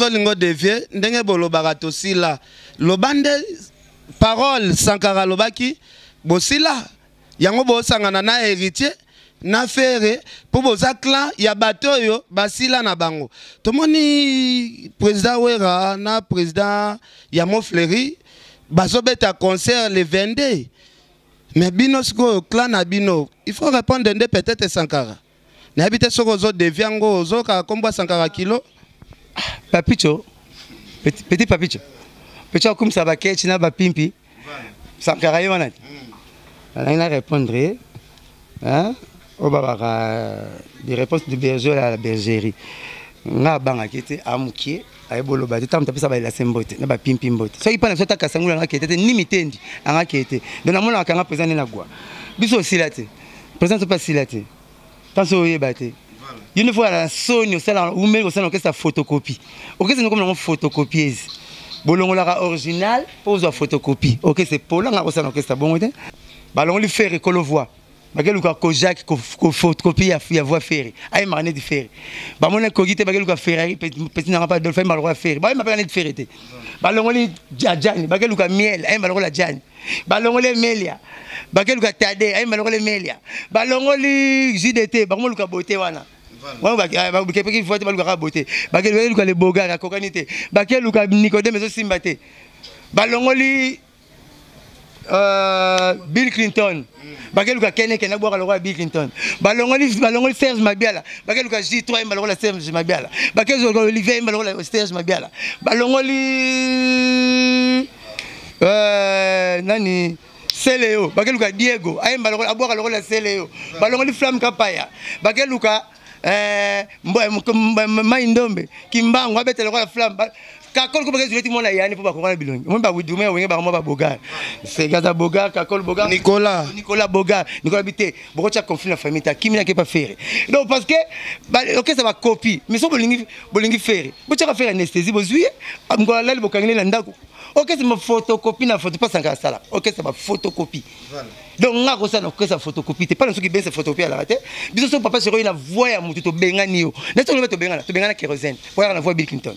Ozolinga odevie ndenge bolobaka tosila. Loba nde parole Sankara alobaki bosila yango bosangana na Heritier na Ferre mpo boza clan ya bato oyo basila na bango. Tomoni président Wera na président ya Mofleri bazobeta concert le 22, mais bino sikoyo clan na bino, il faut répondre nde peut-être Sankara. Nayebi te soki ozodevie yango, ozokaka nkombo ya Sankara kilo. Papicho, petit, petit Papicho, petit akumisa bakechi na bapimpi Sankara ye wana te. Nalingi na répondre ye, hein? Oyo babaka des réponses du berger à la bergerie. Nga abangaki te, amukie ayebi oloba te. Ntango moto apesa baelase mbote na bapimpi mbote, soki mpa na biso ata kasangula anga kete te, ni mitendi anga kete te. Donc namonaka kanga président nde na gwa biso osila te, président so mpe asila te. Ntanso oyeba te, yo nde foyala na soni osala umeli kosala okesa photocopie, okesa nde komi nango photocopieuse, bolongolaka original mpo ozwa photocopie. Okese polanga kosala okesa bongo te. Balongoli Ferre kolo voix, bakeluka Kojak photocopie ya voix Ferre, ayembaka neti Ferre. Bamoni koki te, bakeluka Ferrari, petit nanga pa Adolphe, ayembaka lokola Ferre. Bayemba mpe neti Ferre te. Balongoli Jani, bakeluka Miel, ayemba lokola Jani. Balongoli Emelia, bakeluka Tade, ayemba lokola Emelia. Balongoli JDT, bakomoluka beauté wana bakepeki voix te, balukaka beauté. Bakeluka le bogar, akokani te. Bakeluka Nicodème, ezosimba te. Balongoli Bill Clinton, bakeluka Keneke nabwaka lokola Bill Clinton. Balongoli Serge Mabiala, bakeluka J3, yemba lokola Serge Mabiala. Bakeluka Olivier, yemba lokola Serge Mabiala. Balongoli nani, Seleo, bakeluka Diego, ayemba lokola, abwaka lokola Seleo. Balongoli Flamme Kapaya, bakeluka Mai Ndombe Kimbangu, abeta lokola Flamme. Kakol ko bakezi leti mwana yani mpo bakokana bilongi omoni bawidume ya Wenge, bango babogar Segaza bogar, Kakol bogar. Nicolas. Nicolas bogar, Nicolas bi te bokotya conflit na famille te, akimi nake pa Ferre. Donc parce que okesa bacopie, mais so bolingi, bolingi Ferre, botyaka Ferre anesthésie, bozwi ye mokolo alali, bokangeli na ndako, okesa baphotocopie na photo mpa Sankara asala okesa baphotocopie. Donc nga kosala okesa photocopie te, mpana soki bese photocopie alaka te. Biso so papa chéri na voix ya motu, tobengani yo neti oloba, tobengana, tobengana Kérosène po ayaka na voix Bill Clinton,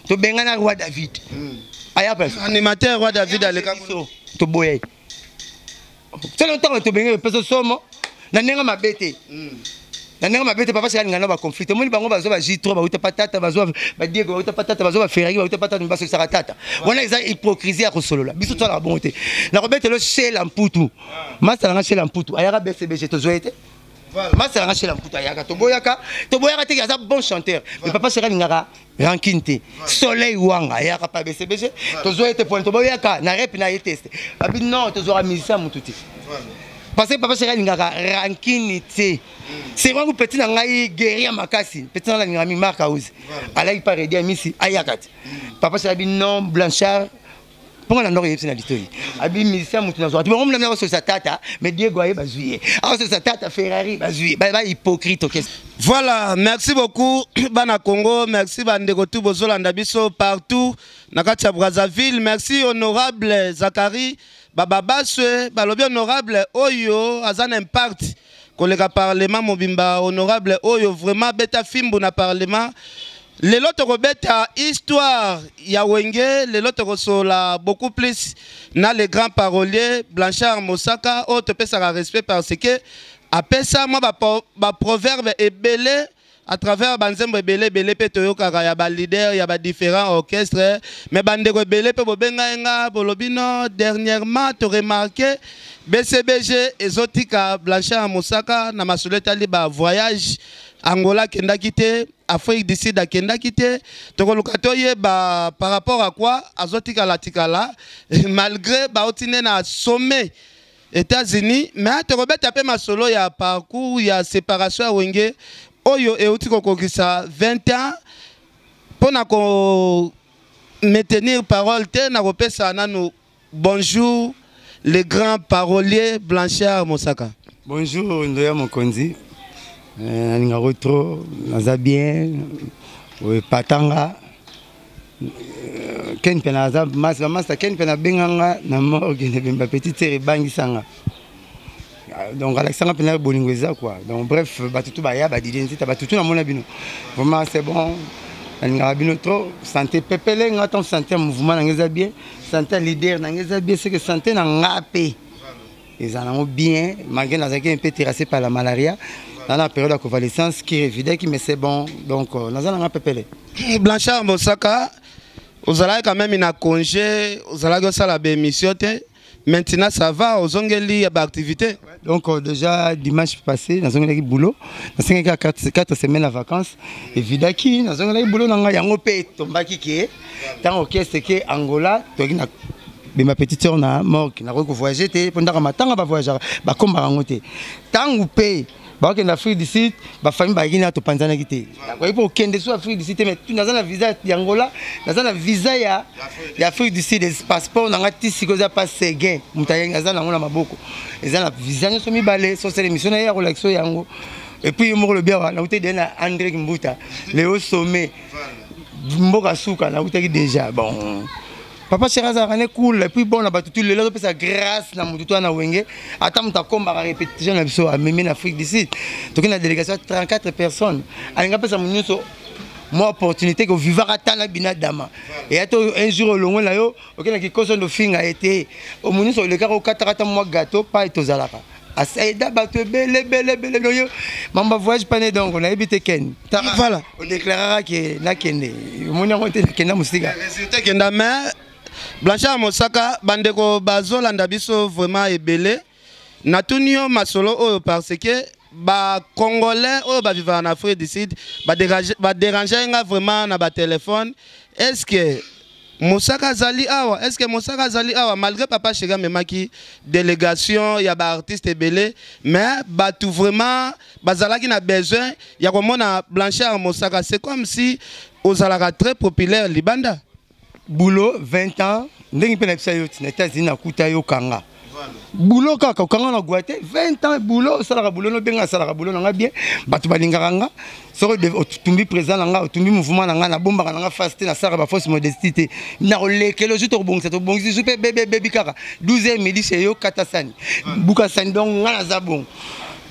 tobengana Roi David aya place. Animateur Roi David aleka. Biso toboya ye solo ntango tobenge epesa somo na ndenge mabe te, na ndenge mabe te. Papa chéri alinga na baconflit. Omoni bango bazwa ba J3, bauta pa tata, bazwa badiego, bauta pa tata, bazwa baferrari, bauta pa tata, basolisaka tata. Wana eza hypocrisie ya kosolola. Biso tosalaka bongo te. Nakobetelo Shela Mputu, masala nga Shela Mputu ayaka BCBG, tozwa ye te. Masala nga Shela Mputu ayaka, toboyaka, toboyaka te, aza bon chanteur, mais papa chéri alingaka rancune te. Soleil Wanga ayaka pa BCBG, tozwa ye te. Point toboyaka na rep na ye teste babi non, tozwaka musicien mutu te, parce que papa chéri alingaka rancune te. C'est vraiment petit na ngai guerrier makasi, petit na ngai alingaka Mark House, alaki pa Redi Amisi, ayaka te. Papa chéri abi non, Blanchard mponga na ndoko yebisi na litoi abi musicien motu nazwaka te. Bongo mna akosolisa tata, mais Diego aye, bazwi ye, akosolisa tata Ferrari, bazwi ye. Ba hypocrite okesa. Voilà, merci beaucoup bana Congo, merci bandeko tu bozolanda biso partout na kati ya Brazzaville, merci honorable Zachary Bababaswe, balobi honorable oyo aza na impact koleka parlement mobimba, honorable oyo vraiment beta fimbu na parlement. Lelo tokobeta histoire ya Wenge, lelo tokosola beaucoup plus na le grand parolier Blanchard Mosaka oyo topesaka respect parce que apesa mwa baproverbe ebele à travers banzembo ebele ebele mpe toyokaka ya baleader ya badifférent orchestre. Mais bandeko ebele mpe bobengai nga, bolobi no, dernièrement toremarquer BCBG ezotika Blanchard Mosaka na masolo etali bavoyage. Angola akendaki te, Afrique du Sud akendaki te. Tokoluka toyeba par rapport à quoi azotikala tikala malgré bauti nde na sommet États-Unis. Mais tokobeta mpe masolo ya parcours ya séparation ya Wenge oyo euti kokokisa 20 ans. Mpona ko maintenir parole te, na kopesa nanu bonjour le grand parolier Blanchard Mosaka. Bonjour Ndoya Mokonzi, nalingako trop, naza bien patanga Ken mpe naza masta. Ken mpe nabenganga na morgue na bemba, petite sœur ebangisanga, donc alakisanga mpena bolingo eza quoi. Donc bref, bato tu baya badidi nzita, bato tu namona bino, vraiment c'est bon. Nalingaka bino trop. Santé pepele nga ntango santé ya mouvement na nga eza bien, santé ya leader na nga eza bien, c'est que santé na nga mpe eza nango bien, malgré nazalaki un peu terrassé par la malaria na la période ya convalescence qui revidaki, mais c'est bon. Donc naza nanga pepele. Blanchard Mosaka, ozalaki quand même na congé, ozalaki osala baémission te. Maintenant ça va, ozongeli ya baactivité? Donc déjà dimanche passé nazongelaki boulot. Nasengaki 4 semaines ya vacances, evidaki, nazongelaki boulot na ngai. Yango mpe etombaki ke ntango orchestre ke Angola, toyaki na bema petite sœur na morgue. Nakoki kovoyage te mpo ndaka matanga, bavoyageaka, bakombaka yango te. Ntango mpe bakokende Afrique du Sud, bafamille bayaki na topanzanaki te. Nakoki mpo okende so Afrique du Sud te, mais naza na visa ya Angola, naza na visa ya Afrique du Sud. Passeport na nga ti sikoyo eza pas seguin, moto ayengi aza nango na maboko, eza na visa nyonso mibale. Sosala émission na ye ya kolakisa yango. Et puis yo moko lobi awa, nauti de na André Mbuta leo sommet mboka suka, nautaki déjà. Bon, papa chéri azalaka ne cool. Et puis bon, na bato tu lelo azopesa grâce na motu to wana Wenge, ata moto akombaka répétition na biso, amemi na Afrique du Sud. Toki na délégation ya 34 personnes, alingi apesa moto nyonso mwa opportunité kovivaka ata na bina dama. Eya to un jour olongwe na yo, okendaki kikoso ndo finga ye te, omo nyonso olekaka okataka ata mwa gâteau pai. Tozalaka asaida bato ebele ebele ebele. Noyo mamba voyage pane, donc nayebi te ken. Voilà. Odéclaraka ke nakende, omoni yango te, nakenda mosika. Résultat ekenda. Mais Blanchard Mosaka, bandeko bazolanda biso vraiment ebele. Natuni yo masolo oyo parce que bacongolais oyo bavivaka na Afrique du Sud badérange nga vraiment na batelefone: est ce que Mosaka azali awa? Est ce que Mosaka azali awa? Malgré papa chéri amemaki délégation ya baartiste ebele, mais bato vraiment bazalaki na besoin ya komona Blanchard Mosaka. C'est comme si ozalaka très populaire libanda. Boulot 20 ans, ndenge mpe na bisa yo ti na États-Unis, nakuta yo kanga boulot kaka, okanga na gwa te. 20 ans boulot, osalaka boulot, nobenga asalaka boulot na nga bien, bato balingaka nga. Soki otumbi président na nga, otumbi mouvement na nga, nabombaka na nga face te, nasalaka bafausse modestie te. Nakolekela ozwi, tokobongisa, tobongisi zu mpe bebe ebebi kaka 12 heures midi chez yo, kata sani, buka sani. Donc nga naza bongo,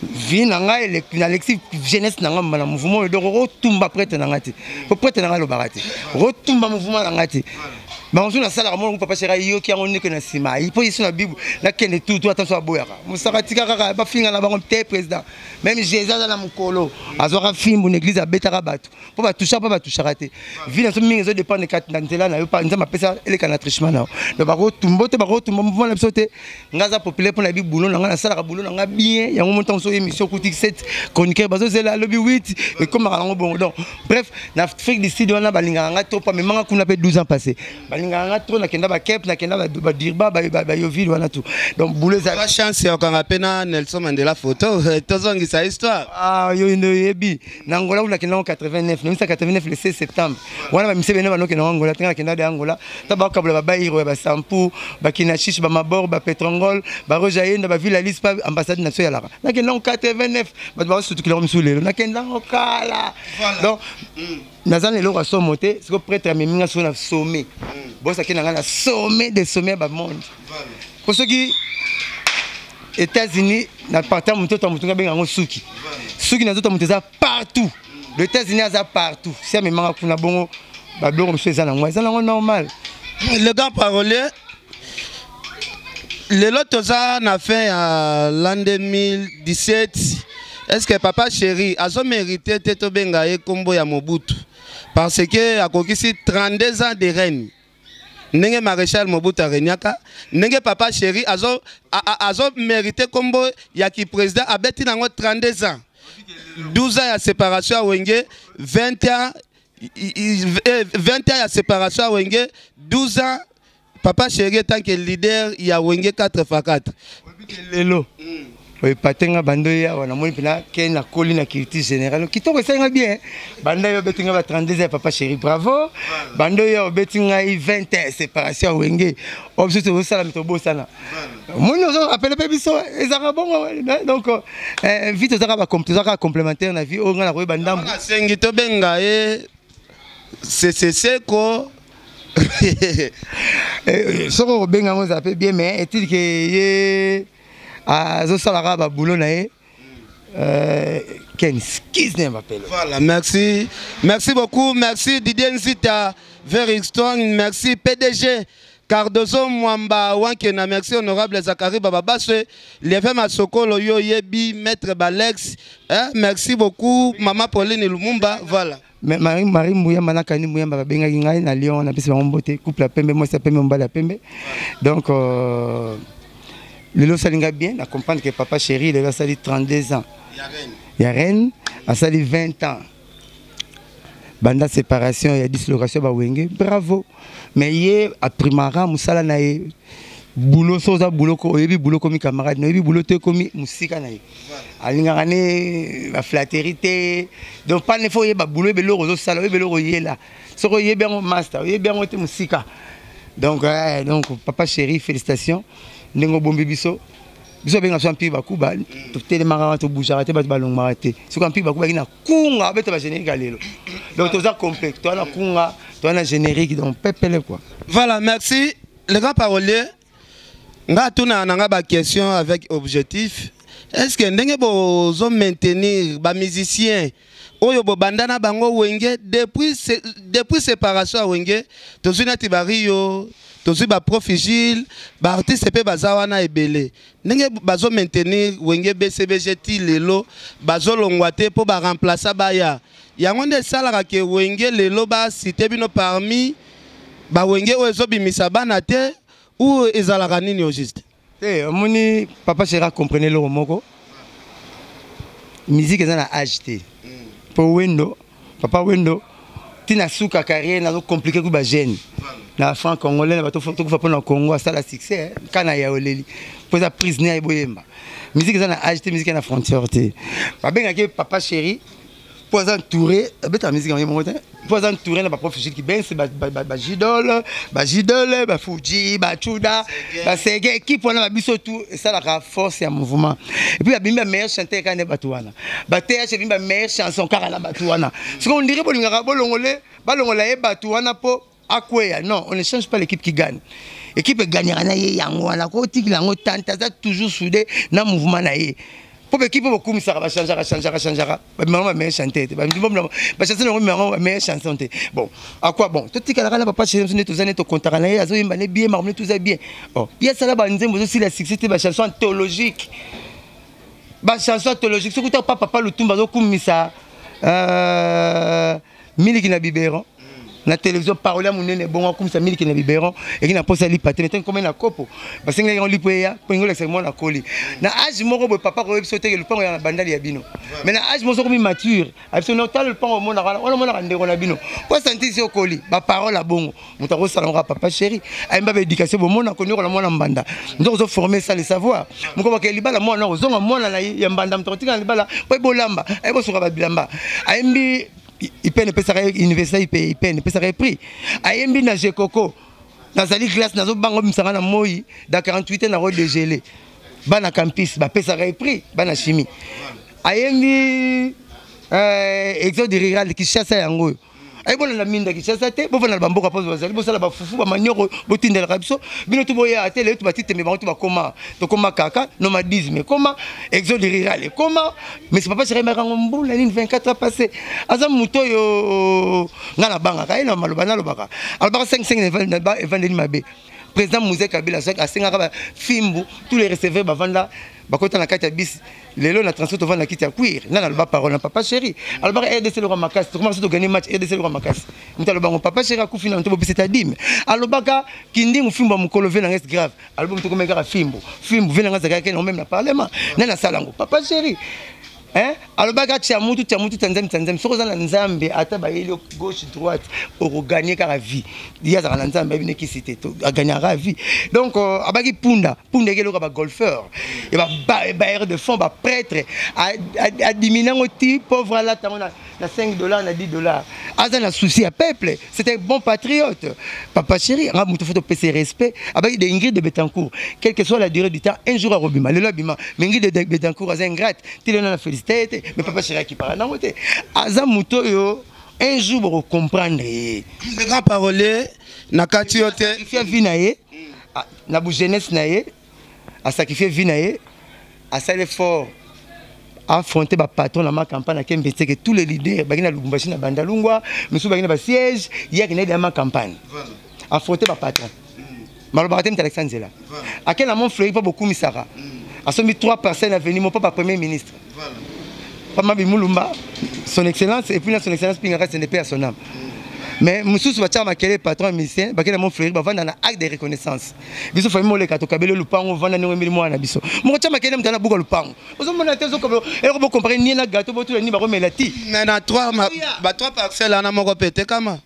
vie na ngai nalekisi jeunesse na ngai na mouvement oyo. Donc okotumba prêtre na ngai te, po prêtre na ngai alobaka te, okotumba mouvement na ngai te. Bango so nasalaka mona papa chéri ayoki yango ndeke na nsima mpo yesu na Bible nakende tutu, ata so aboyaka mosaka, tika kaka bafinga na bango te. Président, même Jésus aza na mokolo azwaka fimbu na église, abetaka bato mpo batushaka, mpo batushaka te. Vie na so mingi ezodépendre kati na nzela na yo, Nzambe apesa eleka na trichement na yo. Donc bakotumba te, bakotumba mouvement na biso te. Nga aza populaire mpo na yebi boulot na nga, nasalaka boulot na nga bien. Yango mo ntango so émission okuti 7 chroniqueur bazozela, alobi 8, ekomaka nango bongo. Donc bref, na Afrique du Sud wana balingaka nga trop, amemanga kuna mpe 12 ans passé, balingaka nga trop. Nakenda bacape, nakenda baDurban, baYeoville wana tout. Donc boulot eza. Chance ya okanga mpe na Nelson Mandela photo, tozongisa histoire. Ah, yo nde oyebi na Angola kuna, nakenda ngo 89, namisa 89 le 16 septembre wana. Bamise bene banokenda ngo Angola tenga, nakenda de Angola ta bakabola babairo ya basampu, bakinachiche, bamabor, bapetrongol, baroge ayenda, baville alice pa ambassade na biso yalaka. Nakenda ngo 89, bato bakosutukila ngo misu lelo, nakenda ngo kala. Donc naza na eloko ya somo te. Siko prêtre amemi nga siko na sommet, bosaki na ngai na sommet de sommet ya bamonde, po soki États-Unis na parta moto to moto nga benga yango suki suki na nzoto moto eza partout. Le États-Unis aza partout, si amemanga kuna bongo, babiloko mosusu eza nango, eza nango normal. Le grand parolier, lelo toza na fin ya l'an 2017. Est ce que papa chéri azomérite te tobenga ye nkombo ya Mobutu, parce que akokisi 32 ans de règne, ndenge maréchal Mobutu aregnaka, ndenge papa chéri azo azomérite nkombo ya ki président? Abeti nango 32 ans, 12 ans ya séparation ya Wenge, 20 ans, 20 ans ya séparation ya Wenge, 12 ans papa chéri tant que leader ya Wenge 4 x 4. Lelo oyepate nga bando ye awa, namoni mpena ke nakoli na culture générale kitoko, esalinga bien. Banda yo obeti nga ba 32 ya papa chéri, bravo. Bando yo obeti ngai 20 ya séparation ya Wenge, oyo biso tozosala tobosana, omoni ozorapele mpe biso ezalaka bongo. Donc vie tozalaka complémentaire na vie oyo ngai nakoyeba ndambo. Nasengi tobenga ye Seseseko. Soki okobenga yango ezala mpe bien, mais etili ke ye azosalaka baboulot na ye. Ken Skizne m'appelle. Voilà, merci. Merci beaucoup. Merci Didier Nzita, Very Strong. Merci PDG. Cardozo Mwamba Wankena, merci honorable Zachary Bababaswe, Lieve Masokolo yo yebi, maître Balex, hein, merci beaucoup maman Pauline Lumumba, voilà. Mais Marie Marie Muyamba na Kani Muyamba babengaki ngai na Lyon na pesi bango mbote couple ya pembe mwasi ya pembe mobali ya pembe. Donc lelo osali ngai bien na comprendre que papa chéri lelo asali 32 ans. Ya reine asali 20 ans. Banda séparation ya dislocation ba wenge bravo. Mais ye aprimara musala na ye boulot so oza boulot ko oyebi boulot komi camarade na oyebi boulot te komi musika na ye. Alingaka ne ba flatterie te. Donc pas ne faut oyeba boulot oyeba eloko ozosala oyeba eloko oyela. Soki oyebi yango master oyebi yango te musika. Donc donc papa chéri félicitations ndenge obombi biso. Biso benga so empire bakuba totelemaka wana tobougeaka te bato balongwaka te soki empire bakuba na kunga abeta ba générique ya lelo donc toza complet toza na kunga toza na générique donc pepele quoi. Voilà, merci le grand parolier. Nga tuna na nga ba question avec objectif. Est-ce que ndenge bozo maintenir ba musiciens oyo bobanda na bango wenge depuis séparation ya wenge tozwi neti ba Rio tozwi ba prof Gilles ba artiste pe baza wana ebele ndenge bazo maintenir wenge BCBG ti lelo bazolongwa te po ba remplacer baya yango nde esalaka ke wenge lelo ba citer bino parmi ba wenge oyo ezobimisa bana te ou ezalaka nini au juste? Te omoni papa chéri comprenait eloko moko musique eza na âge te po wendo papa wendo tina suka carrière nazo compliqué ku ba jeune na franc congolais na bato tokufa mpona Congo asala succès kana ya oleli po eza prise ne ya boyemba musique eza na âge te musique eza na frontière te babengaki papa chéri po aza entouré abetaka musique yango moko te po aza entouré na baprof Gilles Kibens bajidol bajidol bafuji bachuda basege équipe wana babiso tout esalaka force ya mouvement et puis babimi ba meilleur chanteur kaka nde bato wana ba TH ebimi ba meilleure chanson kaka na bato wana soki on dirait bolingaka bolongole balongola ye bato wana po akweya. Non, on ne change pas l'équipe qui gagne. Équipe gagnera na ye yango wana kotikila yango tante aza toujours soudé na mouvement na ye. Po équipe bokumisaka ba changeaka changeaka changeaka ba bimaka ba meilleure chanteur te ba ba chanson yango bimaka ba meilleure chanson te. Bon, à quoi bon? Totikalaka na papa chéri nde toza nde tokontaka na ye azoyemba ne bien makambo ne toza bien. Oh, ye asala ba nzembo ezosila succès te ba chanson anthologique. Ba chanson anthologique soki ota papa papa Lutumba azokumisa miliki na biberon na télévision parole ya monene bongo akumisa miliki na biberon eki na posa lipa te ntango komai na kopo basengelaki yango lipo eya mpo ingo olakisaki mwana akoli na age moko boye papa koyebi biso teke lupango ya na bandali ya bino mais na age moko sokomi mature abiso na otala lupango omonaka wana wana omonaka ndeko na bino po santi si okoli baparole ya bongo moto akosala yango papa chéri ayemba ba éducation bomona koniokola mwana mbanda nzoko ozoforme ça le savoir moko bakee libala mwana ozonga mwana na ya mbanda moto akotika na libala po ebolamba ayebosoka babilamba ayembi ipene epesaka ye université ipe ipene epesaka ye prix ayembi na jekoko nazali glace nazobanga obimisanga na moi da 48 heures nako dégele bana campus bapesaka ye prix bana chimie ayembi exode rural Kinshasa yango oyo ayebolanda minda Kinshasa te bovanda na bamboka mpo bazali bosala bafufu bamanioko botindelaka biso bino tu boya te lelo batiteme bango tu bakoma tokoma kaka nomadisme ekoma exode rural ekoma mais papa chéri ayembaka yango mbula nini 24 ans passé aza moto oyo ngai nabangaka ye na maloba nalobaka alobaka 5 5 evandeli mabe président Mzee Kabila asengaka ba fimbu tous les receveurs bavanda bakota na kati ya bisi lelo na transport tovanda na kiti ya cuir nani aloba parole na papa chéri alobaka RDC loka makasi tokoma so toganye match RDC loka makasi moto aloba ngo papa chéri akufi na nto bopesa ta dime alobaka kindingu fimbu ya mokolo ve nanga grave aloba moto komeka kaka fimbu fimbu ve nanga zakaki na meme na parlement nani asala ngo papa chéri hein alobaka tia mutu tia mutu tia nzambe tia nzambe soki oza na nzambe ata bayeli yo gauche droite okoganye kaka vie ye azalaka na nzambe ayebi nekisi te agagnaka vie donc abaki punda punda eke eloka bagolfeur e bailleur de fonds baprêtre adimine yango ti pauvre alata yango na 5 dollars na 10 dollars aza na souci ya peuple c'est un bon patriote papa chéri anga moto faut topesa respect abaki de Ingrid de Betancourt quelle que soit la durée du temps un jour akobima lelo abima mais Ingrid de Betancourt aza ingrate ti lelo na félicité te mais papa chéri akipaka nango te aza moto oyo un jour bokocomprendre ye le grand parolier na kati yo te sacrifie vie na ye na bu jeunesse na ye asacrifie vie na ye asali fort. Affronter ba patron na ma campagne ake mbetseke, tous les leaders baki na Lubumbashi, na Bandalungwa, misusu baki na ba siège, ye akende na ma campagne. Affronter ba patron. Malobaka te, mutu alakisa nzela. Ake na Mont Fleury mpo bokumisaka. Asombi trois parcelles avenue mo mpo ba premier ministre. Pa Mabi Mulumba, son excellence, et puis na son excellence Pingaka CNDP à son âme. Mais mosusu batiaka makele, patron musicien, bakende na Mont Fleury, bavanda na acte de reconnaissance. Biso famille Moleka tokabeli lupango, vanda ndenge mbili mwana na biso. Moko tia makele, mutu ana buka lupango. Ozomona te, ozokabela eloko, bocomparer nie na gâteau, botula nini bakomela ti. Mais na trois ba trois parcelles wana, moko pe etekama.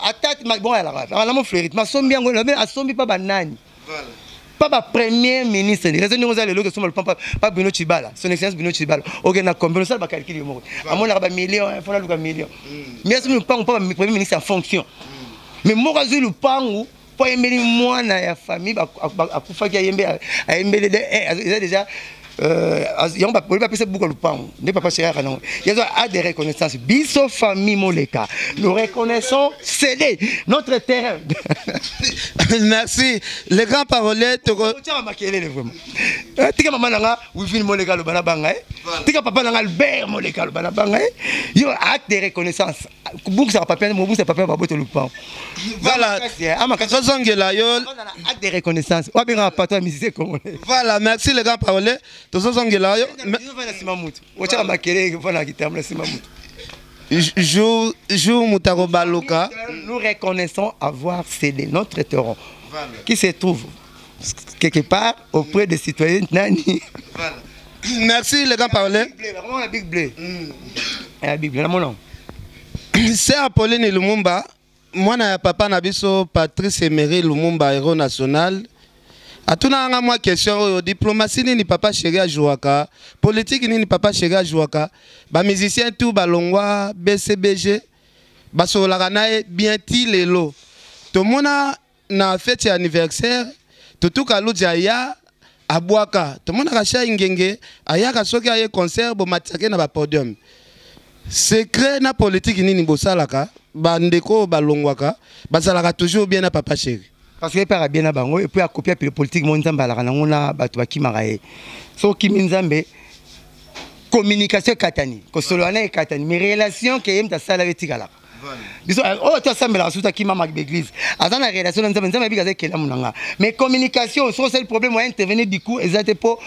Ata bon, alaka na Mont Fleury, masombi yango, asombi pa banani? Pas ba premier ministre. Raison ndenge oza lelo, kesomba lupango pa Bruno Chibala, son excellence Bruno Chibala, okende na combien? Osala bacalcul yo moko. Amonaka bamillion, fona luka million, mais asombi lupango pa premier ministre en fonction. Mais moko azwi lupangu mpo ayembeli mwana ya famille akufaki, ayembeli, eza déjà yango boli bapesa buka lupango nde papa chéri aka nango yazo a des reconnaissances. Biso famille Moleka, nous reconnaissons céder notre terrain. Merci le grand parolier. Otiaka makelele vraiment. Tika mama nanga Wivine Moleka aloba na banga ye, tika papa nanga Albert Moleka aloba na banga ye. Yo, acte de reconnaissance, bukisaka papier, mobukisa papier, babote lupango. Voilà, tozongela yo. Acte de reconnaissance wabengaka patron ya musicien congolais. Voilà, merci le grand parolier, tozozongela yo. Na nsima mutu otiaka makelele, fana kitambo na nsima mutu. Jour moto akobaluka. Nous reconnaissons avoir cédé notre terrain qui se trouve quelque part auprès des citoyens nani. Voilà. Merci le grand parolier. La Big Blé. La Big Blé, namona. C'est Apolline Lumumba, mwana ya papa na biso Patrice Emery Lumumba, héros national. Atuna nga mwa question oyo: diplomatie nini papa chéri ajouaka, politique nini papa chéri ajouaka? Bamusicien tout balongwa BCBG basololaka na ye bien ti lelo. Tomona na fête ya anniversaire, Tutuka Ludi aya abwaka, tomonaka Shai Ngenge ayaka soki aye concert, bomatisaki na bapodium. Secret na politique nini bosalaka, bandeko oyo balongwaka bazalaka toujours bien na papa chéri? Parce que epaka bien na bango, et puis akopia pe politique mo Nzambe alaka nango na bato bakimaka ye. So okimi Nzambe, communication ekatani, kosolola na ekatani, mais relation ke ye moto asala yo etikalaka. Biso oyo to asambelaka, susu akima maki baeglise, aza na relation na Nzambe. Nzambe ayebiki aza ekelamu na nga, mais communication, soki osali problème oya intervenir, du coup eza te mpo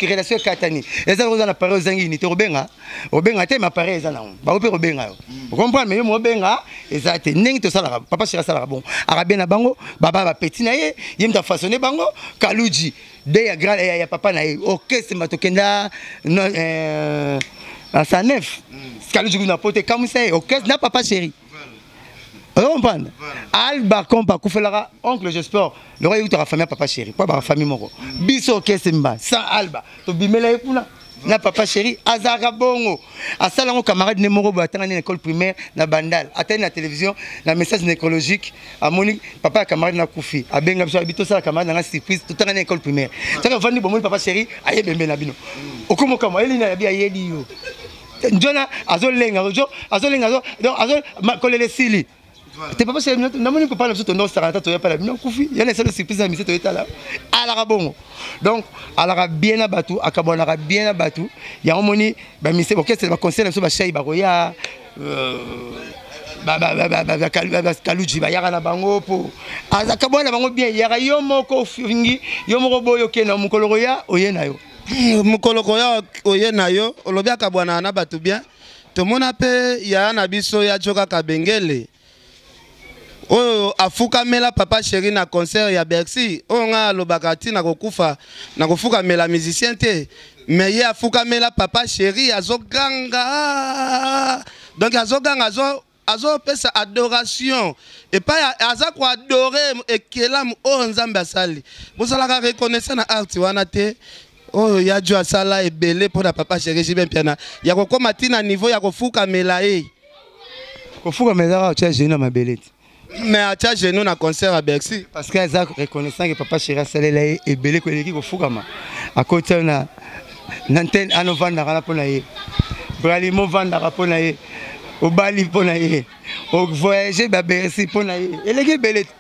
relation ekatani. Eza oza na appareil, ozangi unité, kobenga obenga te, mais appareil eza nango, bango mpe kobenga yo, ocomprendre, mais yo mo obenga eza te. Ndenge tosalaka, papa chéri asalaka bongo, akabia na bango baba bapeti na ye, ye moto afaçonne bango. Kaluji de ya grand ya papa na ye, orchestre ma tokenda na Sanef. Kaluji kuna po te kamwisa ye orchestre na papa chéri, ocomprendre. Alba Kompa akufelaka oncle, j'espère loko eutaka famille ya papa chéri, po baka famille moko. Biso orchestre mba sans Alba, tobimela ye kuna na papa chéri. Azalaka bongo, asala yango. Camarade ne moko boye atanga nde na école primaire na Bandal, atali na télévision na message nécrologique, amoni papa ya camarade nakufi, abenga biso, abi tosala camarade nanga surprise. Totanga na école primaire, taka ovandi, bomoni papa chéri ayebembe na bino, okomokama ayeli na yabi, ayeli yo njona, azolenga, azolenga, donc azo kolela esili te. Papa chéri, namoni papa na biso, tondo osaka ta toya pala bino akufi, yana esala surprise na mise toyetala. Alaka bongo, donc alaka bien na bato, akabwanaka bien na bato. Yango moni bamise orchestre, baconseil na biso, bashai bakoya, Kaluji bayaka na bango mpo akabwana na bango bien. Yaka yo moko, ofingi yo moko boyo, okende mokolo koya, oye na yo. Mokolo koya, oye na yo. Olobi akabwanaka na bato bien. Tomona mpe yaya na biso ya Jo kaka Bengele oyo afukamela papa chéri na concert ya Bercy. Oyo ngai alobaka ntina kokufa na kofukamela musicien te, mais ye afukamela papa chéri, azoganga, donc azoganga, azopesa adoration epai aza koadorer ekelamu oyo Nzambe asali. Bozalaka reconnaissant na art wana te? Oyo ya Jo asala ebele mpo na papa chéri JB Mpiana, ya kokóma ntina niveau ya kofukamela ye. Kofukamela ezaka otya genou na mabele te. Mais atya genou na concert ya Bercy. Parce que aza reconnaissant ke papa chéri asalela ye ebele, koleki kofukama. Akoti ayo na ntene ana, ovandaka na mpo na ye, bralimo ovandaka mpo na ye, obali mpo na ye, ovoyage baBercy mpo na ye, eleki ebele te.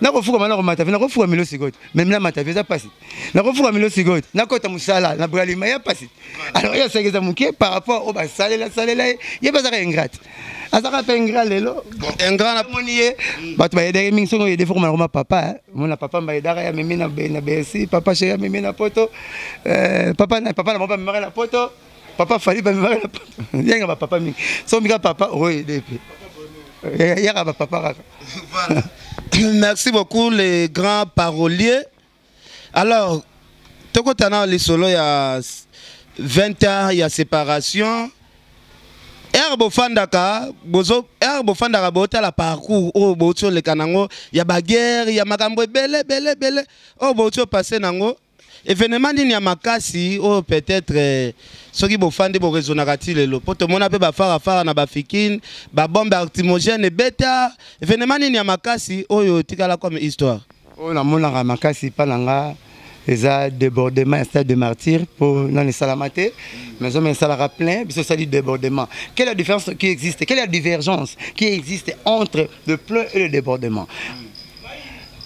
Nakofukama, nakomata pe, nakofuka milo sikoyo te, meme namata pe eza mpasi. Nakofuka milo sikoyo te, nakota mosala na Bralima ya mpasi. Alors ye asalaki eza moke par rapport oyo basalela salela ye. Ye mpe azaka ingrate, azaka mpe ingrat lelo. Ingrat. Namoni ye, bato bayedaki mingi. Soki oyede, fo komana koma papa. Mona papa mbayedaka, ya memi na Bercy, papa chéri amemi na Poto, papa na papa na bango bamemaka na Poto, papa Fali bamemaka na Poto. Yanga bapapa mingi, so mika papa okoyede mpe yaka bapapa kaka. Voilà. Merci beaucoup, les grands paroliers. Alors, tokotana lisolo ya 20 ans ya séparation. Ere bofandaka bozo, ere bofandaka, botala parcours oyo bouti oleka nango ya baguerre, ya makambo ebele ebele ebele oyo bouti opase nango, événement nini ya makasi oyo peut-être soki bofandi boraisonnaka ti lelo? Mpo tomona mpe bafarafara na bafikine, babombe lacrymogène ebeta. Événement nini ya makasi oyo etikala comme histoire? Oyo namonaka makasi mpa na nga eza débordement ya Stade de Martyr, mpo nano esalama te. Maison mais esalaka plein, biso osali débordement. Quelle est la différence qui existe, quelle est la divergence qui existe entre le plein et le débordement?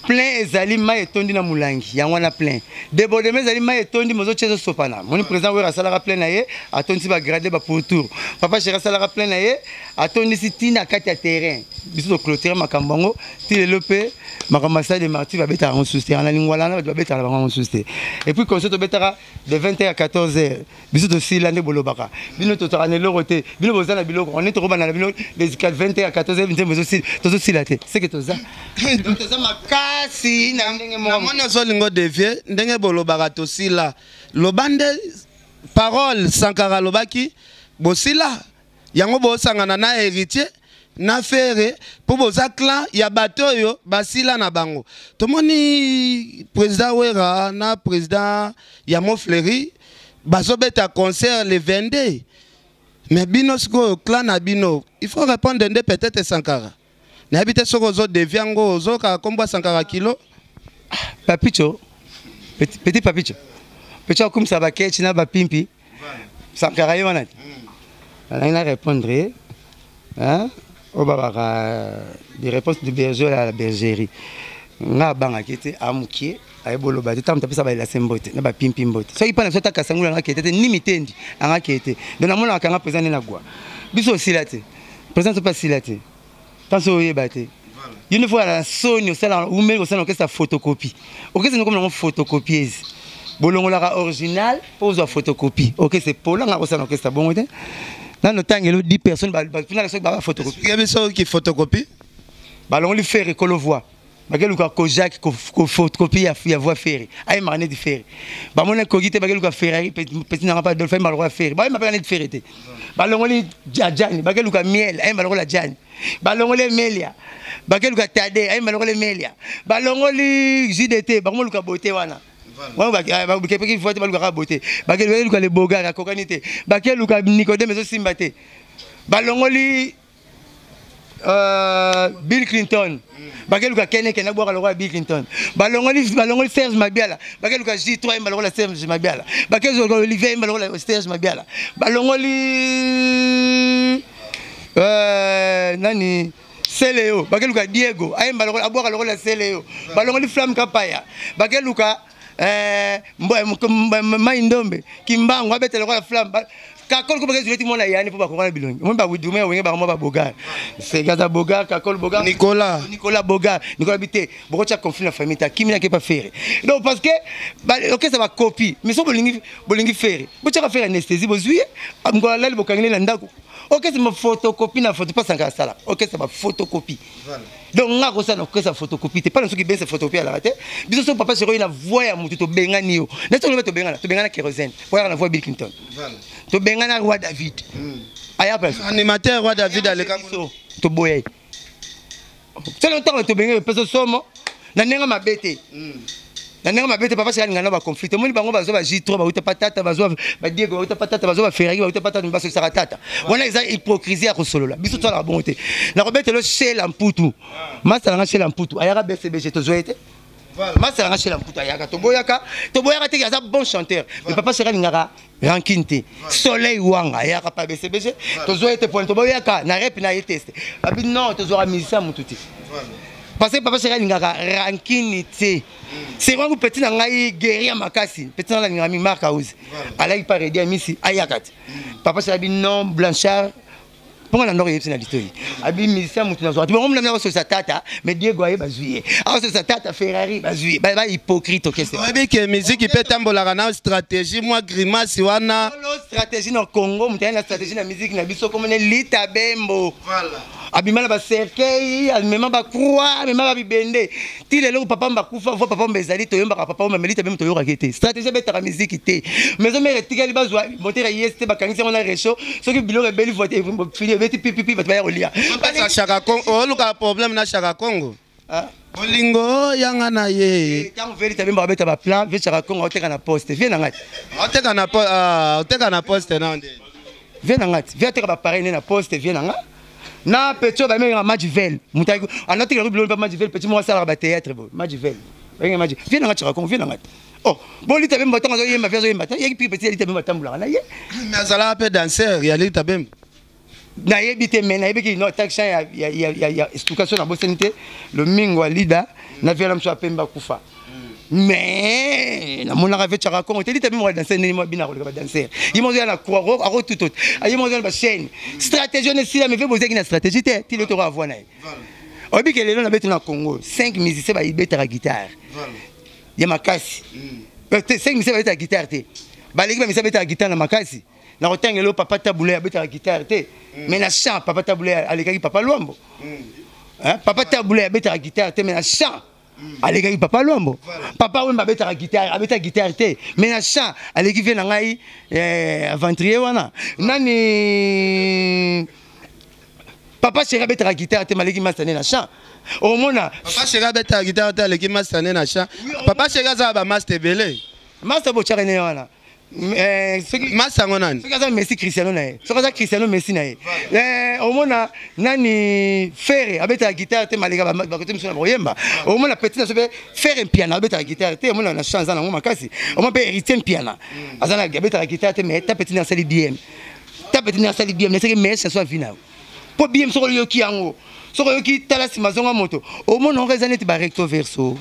Plein ezali mai etondi na molangi, yango wana plein. Débordement ezali mai etondi, mozotia ezosopana. Moni président Wera asalaka plein na ye, atondisi bagradins bapourtour. Papa chéri asalaka plein na ye, atondisi ntina kati ya terrain. Biso toclôture makambo yango ti lelo. Mpe makambo ya Stade de Martyr, babetaka yango susu te. Na Lingwala wana bato babetaka bango yango susu te. Et puis concert tobetaka de 20 h à 14 h, biso tosila. Nde bolobaka bino tozalaka na eloko te, bino boza na biloko. On est tokobanda na bino de 20 h à 14 h, nzembo tozosila te, seke toza, donc toza makasi na ndenge moko. Namoni ozolinga odévier. Ndenge bolobaka tosila, loba nde parole Sankara alobaki bosila yango, bosangana na Héritier na Ferre mpo boza clan ya bato oyo basila na bango. Tomoni président Wera na président ya Mofleri bazobeta concert le 22, mais bino sikoyo clan na bino, il faut répondre nde peut-être Sankara. Nayebi te soki ozodévier yango, ozokaka kombo ya Sankara kilo. Papicho, petit, petit Papicho, petit akumisa bakechi na bapimpi. Sankara ye wana te. Nalangi na répondre ye, hein? Oyo babaka des réponses du berger à la bergerie. Nga abangaki te, amukie ayebi oloba te. Ntango moto apesa balelase mbote na bapimpi mbote, soki mpa na biso ata kasangula anga kete te, ni mitendi anga kete te. Donc namonaka nga président nde na gwa biso osila te, président so mpe asila te. Ntanso oyeba te, yo nde foyala na soni. Osala umeli kosala orchestre photocopie, orchestre nde komi nango photocopieuse. Bolongolaka original mpo ozwa photocopie. Orchestre pola, nga kosala orchestre bongo te. Nano tangelo 10 personnes bafinaka soki baba photocopie. Explique biso ki photocopie. Balongoli Ferre ekolo voix, bakeluka Kojak photocopie ya voix. Ferre ayembaka neti Ferre, bamoni ekoki te, bakeluka Ferrari, petit nanga pa Adolphe, ayembaka lokola Ferre, bayemba mpe neti Ferre te. Balongoli Jani, bakeluka Miel, ayemba lokola Jani. Balongoli Emelia, bakeluka Tade, ayemba lokola Emelia. Balongoli JDT, bakomoluka Beauté wana bakepeki voix te, balukaka Beauté. Bakeluka le Bogar, akokani te. Bakeluka Nicodème, ezosimba te. Balongoli Bill Clinton, bakeluka Kene Kene, abwaka lokola Bill Clinton. Balongoli Serge Mabiala, bakeluka J3, yemba lokola Serge Mabiala. Bakeluka Olivier, yemba lokola Serge Mabiala. Balongoli nani, Seleo, bakeluka Diego, ayemba lokola, abwaka lokola Seleo. Balongoli Flamme Kapaya, bakeluka Mai Ndombe Kimbangu, abetela lokola Flamme. Kakol ko bakezi leti mona yani mpo bakokana bilongi. Omoni bawidume ya Wenge, bango babogar, Segaza bogar, Kakol bogar. Nicolas. Nicolas bogar. Nicolas bi te bokotya conflit na famille te, akimi nake pa Ferre. Donc parce que okesa bacopie, mais so bolingi, bolingi Ferre, botyaka Ferre anesthésie, bozwi ye mokolo alali, bokangeli na ndako. Okesa baphotocopie na photo mpasanga asala okesa baphotocopie. Donc nga kosala okesa photocopie te. Mpana soki bense photocopie alaka te. Biso so papa sikoyo na voix ya motu, tobengani yo neti oloba, tobengana, tobengana Kérosène po ayaka na voix Bill Clinton, tobengana Roi David aya place. Animateur Roi David aleka. Biso toboya ye solo. Ntango tobengaki, epesa somo na ndenge mabe te, na ndenge mabe te. Papa sika alinga na baconflit. Omoni bango bazwa ba J3, bauta pa tata, bazwa badiego, bauta pa tata, bazwa baferrari, bauta pa tata, basolisaka tata. Wana eza hypocrisie ya kosolola. Biso tosalaka bongo te. Nakobetelo Shela Mputu, masalanga Shela Mputu ayaka BCBG, tozwa ye te. Masalanga Shela Mputu ayaka, toboyaka, toboyaka te. Aza bon chanteur, mais papa seka alingaka rancune te. Soleil Wanga ayaka pa BCBG, tozwa ye te. Point toboyaka na rep na ye teste. Abi non, tozwaka musicien mutu te. Parce que papa chéri alingaka rankini te. C'est vraiment petit na ngai guerrier makasi. Petit na alingaka mi Mark House. Alaki pa Redi Amisi ayaka te. Papa chéri abi non Blanchard mponga na ndoko yebisi na litoi abi musicien motu nazwaka te bango mona akosolisa tata mais Diego aye bazwi ye akosolisa tata Ferrari bazwi ye ba hypocrite okese. Oyebi ke miziki mpe etambolaka na stratégie, mwa grimace wana. Stratégie na Congo, moto aye na stratégie na musique na biso komone Lita Bembo abima na bacercueil, amema bacroix, amema babibende ti lelo. Papa mba kufa vo papa mba ezali toyembaka papa mba, Lita Bembo toyokaki te. Stratégie ebetaka miziki te. Maison mère etikali bazwa moteur ya yes te, bakangisi yango na réchaud. Soki biloko ebeli, fili ebeti pipipi, bato baya kolia. Shaka Congo, oluka problème na Shaka Congo, bolingo yanga na ye. Ntango ve Lita Bembo abeta baplan, ve Shaka Congo aoteka na poste vie na ngai. Oteka na poste na nde. Vie na ngai ti vie ateka bapareil nde na poste vie na ngai na petit oyo babengaka Majivel. Moto anatikela biloko mpe Majivel, petit moko asalaka bathéâtre boye, Majivel babengaka Maji. Vie na ngai Shaka Congo, vie na ngai. Oh, bon, Lita Bembo ntango azoyemba, vie azoyemba te, yeki piki petit Lita Bembo atambolaka na ye. Mais azalaka mpe danseur ya Lita Bembo. Nayebi te, mais nayebiki no taction ya explication nabosani te. Lomingo alida na vie na mosu apemba akufa, mais namonaka ve Chaka Congo te. Lita Bembo adanser ndenge mwa bina koleka badanser ye moko azoya na croix akotuto ye moko azoya na bachaîne. Stratégie wana esila, mais ve bozalaki na stratégie te ti lelo toko avoi na ye. Oyebi ke lelo nabeti na Congo 5 musicien bayibetaka guitare ya makasi, 5 musicien babetaka guitare te, baleki bamisa betaka guitare na makasi. Na kotangela oyo, papa Tabule abetaka guitare te, mais na chant papa Tabule alekaki papa Lwambo. Papa Tabule abetaka guitare te, mais na chant alekaki papa Lwambo. Papa Wemba abetaka guitare, abetaka guitare te, mais na chant aleki vie na ngai aventurier wana nani. Papa Chéri abetaka guitare te, maleki masta ne na chant omona. Papa Chéri abetaka guitare te, aleki masta ne na chant. Papa Chéri aza bamaster ebele. Master botyaka ne wana. Soki masta yango nani? Soki aza Messi, Cristiano na ye, soki aza Cristiano, Messi na ye. Omona nani, Ferre abetaka guitare te, maleka bakote mosusu na bakoyemba. Omona petit na so mpe Ferre Mpiana abetaka guitare te, omona na chant aza nango makasi. Omona mpe Héritier Mpiana aza na abetaka guitare te, mais ta petit na asali bm, ta petit na asali bm, neseki meilleure chanson ya vie na yo. Mpo bm soki oyoki yango, soki oyoki tala nsima zonga moto, omona yango eza neti barecto verso,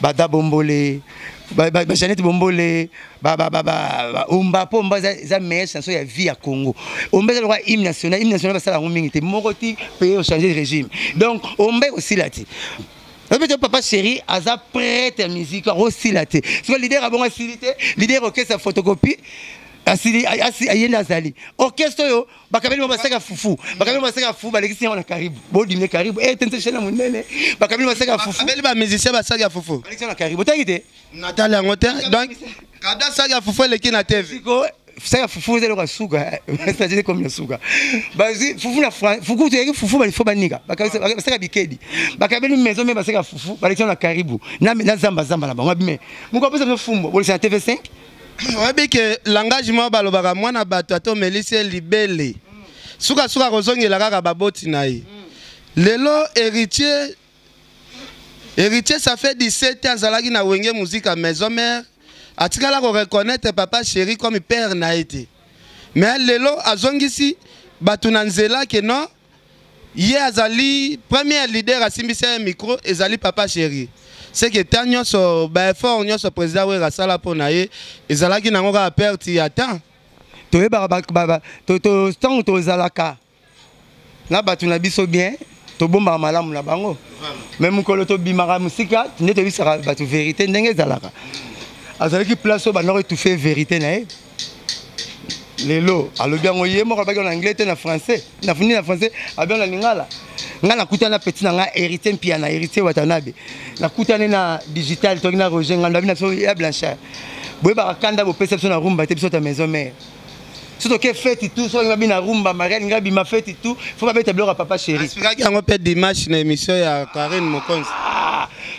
bada bombole, bajanete bombole, omba. Mpo omba eza meilleure chanson ya vie ya Congo. Omba eza lokola hymne national. Hymne national basala yango mingi te, moko ti pays ochange régime. Donc omba ekosila te. Oyebi te, papa chéri aza prêtre ya musique, akosila te. Soki leader abongo asili te, leader orchestre photocopie asili, aye nde azali orchestre oyo bakabeli mo basaka fufu, bakabeli mo basaka fufu, balekisi yango na karibu bodimne karibu e tente chaîne monene, bakabeli basaka fufu. Bakabeli bamusicien basaki ya fufu. Balekisi yango na karibu, otangi te? Natali yango te. Donc kada saki ya fufu eleki na TV. Siko saka fufu eza eloko ya suka, c'est comme ya suka. Bazwi fufu na fuku, toyaki fufu balifo banika basaka bikedi, bakabeli maison me basaka fufu, balekisi yango na karibu na zamba zamba na bango abime moko apesa biso fumbo bolekisa na TV5. Oyebi ke langage moko balobaka, mwana bato ata omelisi ye libele, sukasuka kozongela kaka baboti na ye. Lelo Héritier, Héritier, ça fait 17 ans azalaki na Wenge Musica Maison Mère, atikala koreconnaître papa chéri comme père na ye te. Mais lelo azongisi bato na nzela ke non, ye azali premier leader, asimbisi ye micro ezali papa chéri. C'est que temps nyonso, baeffort nyonso président Wera asala mpo na ye ezalaki nango kaka perte ya temps. Toyebaka ntango tozalaka na bato na biso bien, tobombaka malamu na bango, mais mokolo tobimaka mosika nde toyebisaka bato vérité ndenge ezalaka. Azalaki place oyo bandako étouffe vérité na ye. Lelo alobi yango ye moko, alobaki na anglais te, na français, nafuni na français, alobi yango na lingala. Ngai nakutani na petit na ngai Héritier Mpiana, Héritier Watanabe, nakutani na digital toki na Roger Ngando, abi na biso ya Blanchard, boyebaka kanda bopesa biso na rumba te. Biso ta maison mère, so toke feti tout, soki babi na rumba, maria alingi abima feti tout, faut babeta biloko ya papa chéri. Aspiraki yango mpe dimanche na émission ya Karine Mokonzi.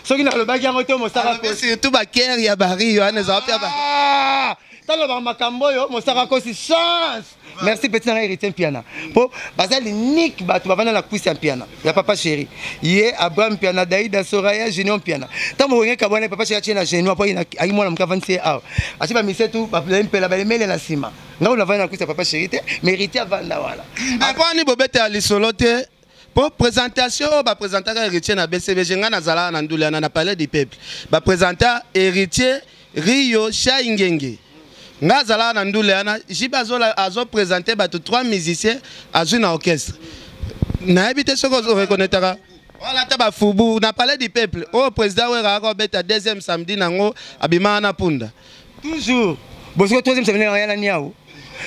Soki nalobaki yango te, mosaka. Surtout bakere ya bari wana ezala mpe. Talobaka makambo oyo mosaka kosi chance. Merci petit nanga Héritier Mpiana, mpo baza l'unique bato bavanda na kwisi ya Mpiana ya papa chéri, ye Abraham Mpiana, Daida, Soraya, Junior Mpiana. Ntango mokonge kabwana, papa chéri atie na genoa mpo ayi mwana moke avandisi ye awa, atie bamise tu mpela balemele na nsima. Ngai navandi na kwisi ya papa chéri te, mais Héritier avanda wana. Mpo ani bobetela lisolo te? Po présentation oyo baprésentaka Héritier na BCBG, ngai nazalaka na ndule wana na Palais du Peuple, baprésenta Héritier Rio Shai Ngenge, ngai azalaka na ndule wana. JB azoprésente bato, trois musiciens azwi na orchestre. Nayebi te soki oreconnaîtraka wala ata bafubu na Palais du Peuple oyo président Wera akobeta deuxième samedi nango, abimaka na punda. Toujours bosiko troisième samedi ya na niao.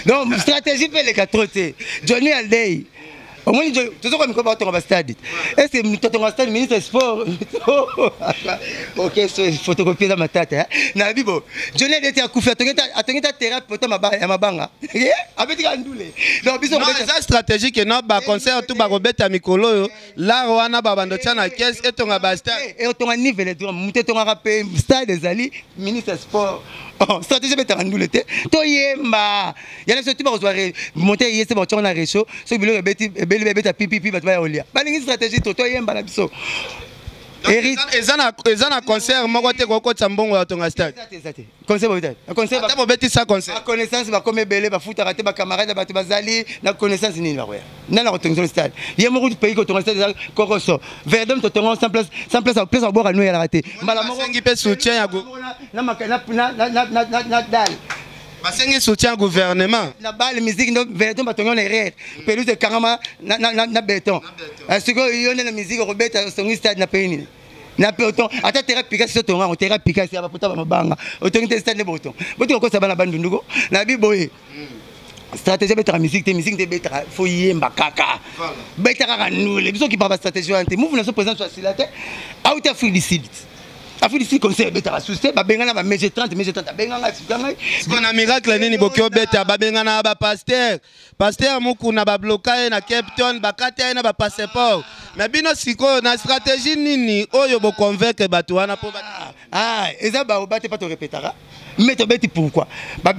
Donc stratégie mpe eleka trop te. Johnny Hallyday, omoni, tozokoka mikolo baotonga bastade. Est ce que totonga stade, ministre sport, ok, photocopie eza matata. Nayebi bo Johnny Hallyday te akufi, atongi ta terrain poto ya mabanga, abeti kaka ndule. Donc biso Eza stratégique no baconcert tu bakobeta mikolo oyo, lar wana babando tia na caisse, etonga bastade. Etonga ni vélodrome, moto etongaka mpe stade ezali ministre sport. Stratégie ebetaka ndule te. Toyemba yana biso ti bakozwa monte ye se bakotiango na réchaud. Soki biloko ebeti ebeli, ebeta pipipi, bato baya kolia. Balingi stratégie to toyemba na biso. Eza na concert moko te kokotisa mbongo ya tonga stade. Eza te concert boyita concert. Ata bobetisa concert. Connaissance bakomi ebele, bafutaka te. Bacamarade ya bato bazali na connaissance nini, bakoya nani akotongisa stade? Ye moko pays kotonga stade eza kokoso. Verdom totonga sans place, sans place, place aboka no eyalaka te mbala moko. Basengi mpe soutien ya Na dal. Basengi soutien ya gouvernement. Na bale musique ndo verdom batongi na erreur, pelouse ekangama na béton. Sikoyo yo nde na musique okobeta, osongi stade na pays nini? Na peloton ata terrain pikasi so tonga terrain pikasi ya baputa bamabanga, otongi te stade nde boton. Botika kokosa bana bandunduko na bi boye. Stratégie ebetaka musique te, musique te ebetaka, fo yemba kaka, beta kaka ndule. Biso okipaka bastratégie wana te. Mouve na so président so asila te, auti Afrique du Sud. Afrique du Sud, concert ebetaka susu te. Babengana ba MJ 30, MJ 30 abenganga, efuka ngai. Siko na miracle nini boki obeta? Babengana bapaster, paster Mukuna babloka ye na Cape Town, bakata ye na bapasseport. Mais bino sikoyo na stratégie nini oyo boconvaincre bato wana mpo Ah, eza baoba te, mpa torepetaka mais tobeti. Pourquoi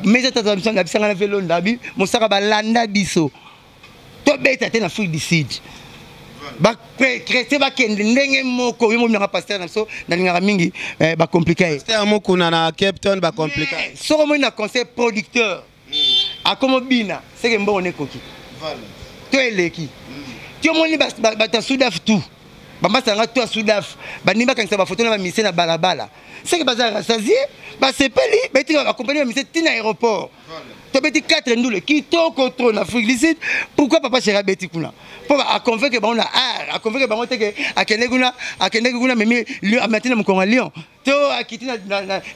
mesa tata na bisanga na velonda bi mosaka balanda biso tobeta te na Afrique du Sud? Bachrétien bakende ndenge moko. Yo mominanga paster na biso, nalingaka mingi bacomplike ye. Paster Mukuna na Cape Town bacomplika. Soki omoni na conseil producteur akoma obina, seke mbongo nekoki to eleki. Ti omoni bato ya Sudaf, tout bambasanga to ya Sudaf, bandimi bakangisa bafoto na bamise na balabala, seke baza rassasié, basepeli, betika bakompani bamise ntina aéroport. Tobeti 4 ndule kitoko trop na Afrique du Sud. Pourquoi papa chéri abeti kuna? Mpo aconvaincre bango na art, aconvaincre bango te ke akendeki kuna, akendeki kuna, amemi amati na mokongo ya lion to akiti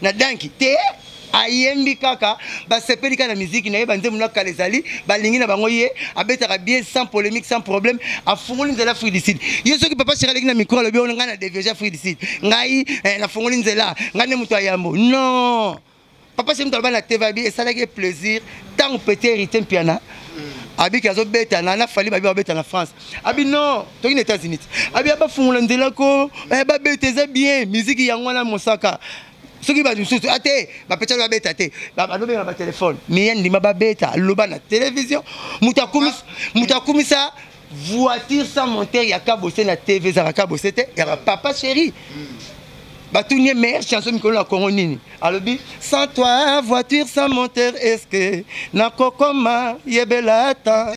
na danki te. Ayembi kaka, basepeli kaka na miziki na ye. Banzembo na kala ezali, balingi na bango. Ye abetaka bien, sans polémique, sans problème. Afungoli nzela Afrique du Sud. Ye soki papa chéri aleki na micro, alobi ono: "Ngai na dévierge Afrique du Sud, ngai nafungoli nzela, ngai nde moto ayambo." Non, papa chéri moto aloba na TV, abi esalaki ye plaisir ntango petit Héritier Mpiana abiki azobeta na Fally, babi babeta na France. Abi non, toki na États-Unis, abi abafungola nzela ko babeta, eza bien. Miziki yango wana mosaka. Soki bato mosusu ate bapetali babeta te, bazobenga batelefone miye ndima babeta. Aloba na télévision, moto akumisa voiture sans moteur ya Kabose na TV ezalaka Kabose te, yaka papa chéri. Batuni ye meilleure chanson mikolo na Congo nini, alobi: "Sans toi, voiture sans moteur, est ce que nakokoma yebela ta?"